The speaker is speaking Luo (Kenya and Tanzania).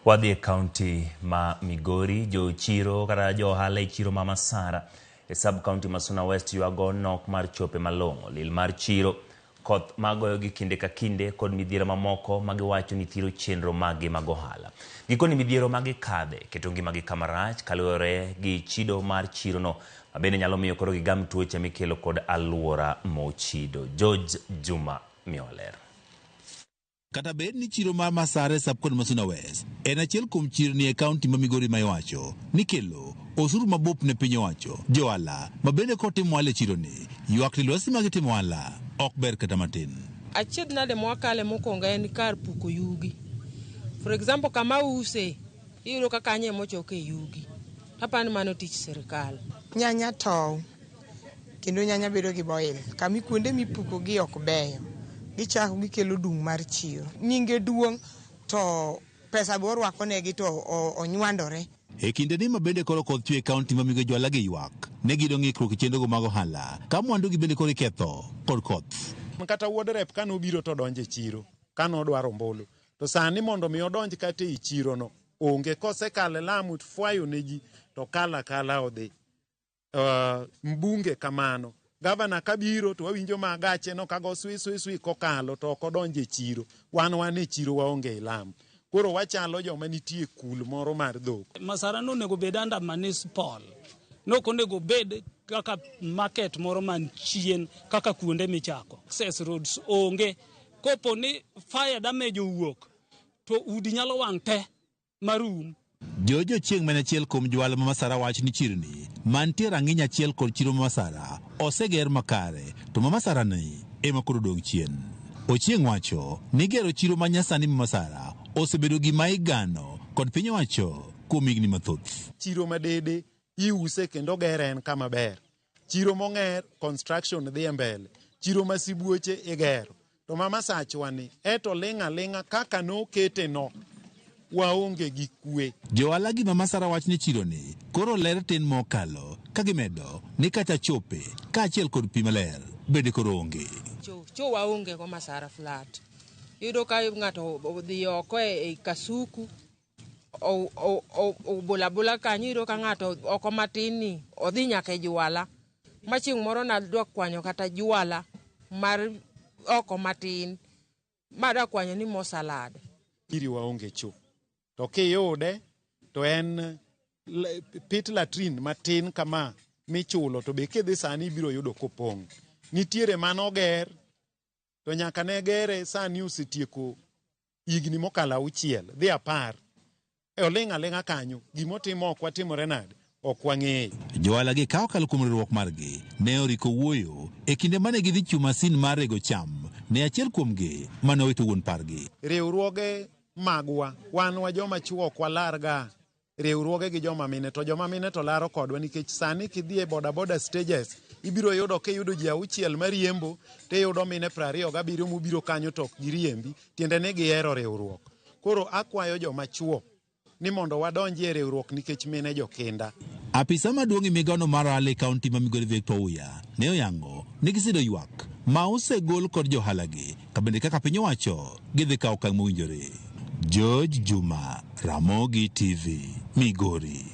Wadhi e kaunti ma Migori, jo chiro kata jo ohala e chiro ma Masara e sub kaunti ma Suna West ywago nok mar chope malong'o, lil mar chiro, koth magoyogi kinde ka kinde kod midhiero mamoko ma giwacho ni thiro chenro maggi mag ohala. Gikoni midhiero ma gikadhe keto ngimagi kama rach kaluwore gi chido mar chirono ma bende nyalo miyo koro gigam tuoche mikelo kod alwora mochido. George Juma miyowa ler. Kata bed ni chiro mar Masara e sub-county ma Suna West en achiel kuom chirni e kaunti ma Migori ma iwacho ni kelo osuru mabup ne piny owacho, johala ma bende kotimo ohala e chironi ywak ni lwasi ma gitimo ohala ok ber kata matin. Achiedh nade mwakale mokwongo en kar puko yugi. For example, kama ause iyudo ka kanyo ema ochoke yugi. Apani mano tich sirikal. Nyanya tow kendo nyanya bedo gi boil. Kama kuonde mipuko gi ok beyo. Gichako gikelo dung' mar chiro. Nyinge duong' to pesa be orwako negi to onywandore. E kindeni ma bende koro koth chwe e kaunti ma Migori johala gi ywak ne giyudo ng'ikruok e chenrogo mag ohala ka mwandugi bende koro iketho kod koth. Kata wuod rep kane obiro to odonjo e chiro kane odwaro ombulu to sani mondo mi odonj kata ei chirono onge kosekalo e lamu to fwayo ne ji to kalo akala odhi. Mbunge kamano. Gavana kabiro to wawinjo ma gache no kago swi swi swi kokalo to ok odonj e chiro. Wan wan e chiro waonge e lam. Koro wachalo joma nitie kul moro mar dhok. Masara no onego bed under municipal. Nok onego bed kaka market moro man chien kaka kuonde michako. Access roads onge. Kopo ni fire damage owuok to udi nyalo wang' te marum. George Ochieng' ma en achiel kuom johala ma Masara wacho ni chirni mantie rang'iny achiel kod chiro ma Masara oseger makare to ma Masara ni ema koro odong' chien. Ochieng' wacho ni gero chiro ma nyasani ma Masara osebedo gima igano kod piny owacho kuom higni mathoth. Chiro ma Dede iuse kendo ogere en kama ber. Chiro mong'er construction dhi e mbele. Chiro ma Sibuoche igero. To ma Masachwa ni eto ling' aling'a kaka nokete no waonge gi kwe. Johala gi ma Masara wach ni chironi koro ler tin mokalo ka gimedo ni kata chope kaachiel kod pi maler bende koro onge. Cho, cho waonge go Masara flat. Iyudo ka ng'ato odhi oko e kasuku obola abola kanyo iyudo ka ng'ato oko matin ni odhi nyaka e jwala. Ma chieng' moro nadwa kwanyo kata jwala mar oko matin madwa kwanyo ni mo salad. Iri waonge cho. To kiyude to en pit latrine matin kama michulo to be kidhi sani ibiro yudo kopong'. Nitiere manoger to nyaka ne gere sani osetieko higni mokalo 6 dhi 10. E oling' aling'a kanyo, gimotimo ok watimore nade? Ok wang'eyo. Johala gi ka okalo kuom riwruok margi ne oriko wuoyo e kinde mane gidhi chiwo masin mar rego cham ne achiel kuomgi mane owito wuon pargi. Riwruoge magwa, wan wa joma chuo ok walarga riwruoge gi joma mine, to joma mine to laro kodwa nikech sani kidhi e boda boda stages ibiro yudo kiyudo ji 6 mariembo tiyudo mine 27 mobiro kanyo to ok giriembi, tiende ni gihero riwruok. Koro akwayo joma chuo ni mondo wadonji e riwruok nikech mine jokinda. Apisa maduong' e migawono mar ohala e kaunti ma Migori Victor Ouya ne oyango ni gisedo ywak ma osegol kod johalagi ka bende kaka piny owacho gidhi kawo okang' mowinjore. George Juma, Ramogi TV, Migori.